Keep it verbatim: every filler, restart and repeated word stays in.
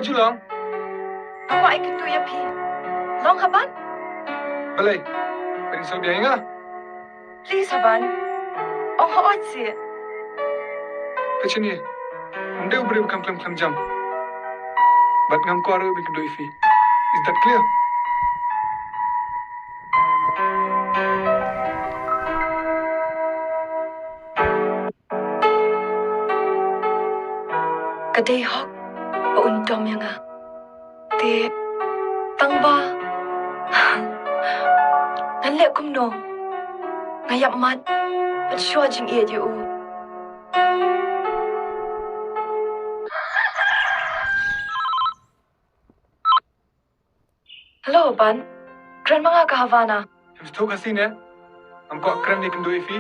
Ju long. Nga kwah ai kynduh ïa phi. Long haba? Balei? Phin sngewbha ïa nga? Please haba. Ong hooid seh. Ka Chini, ngam dei u briew ba khlem khlem khlem jam. Bad ngam kwah ruh ban kynduh ïa phi. Is that clear? Ka dei hok ba un dom ïa nga. Te tang ba ngan leh kumno? Nga ïap mat bad shuwa jingïeit ïa u. Hello Ban. Kren ma nga ka Havana. Phim sngewthuh ka sien ne? Ngam kwah kren ïa kynduh ïa phi.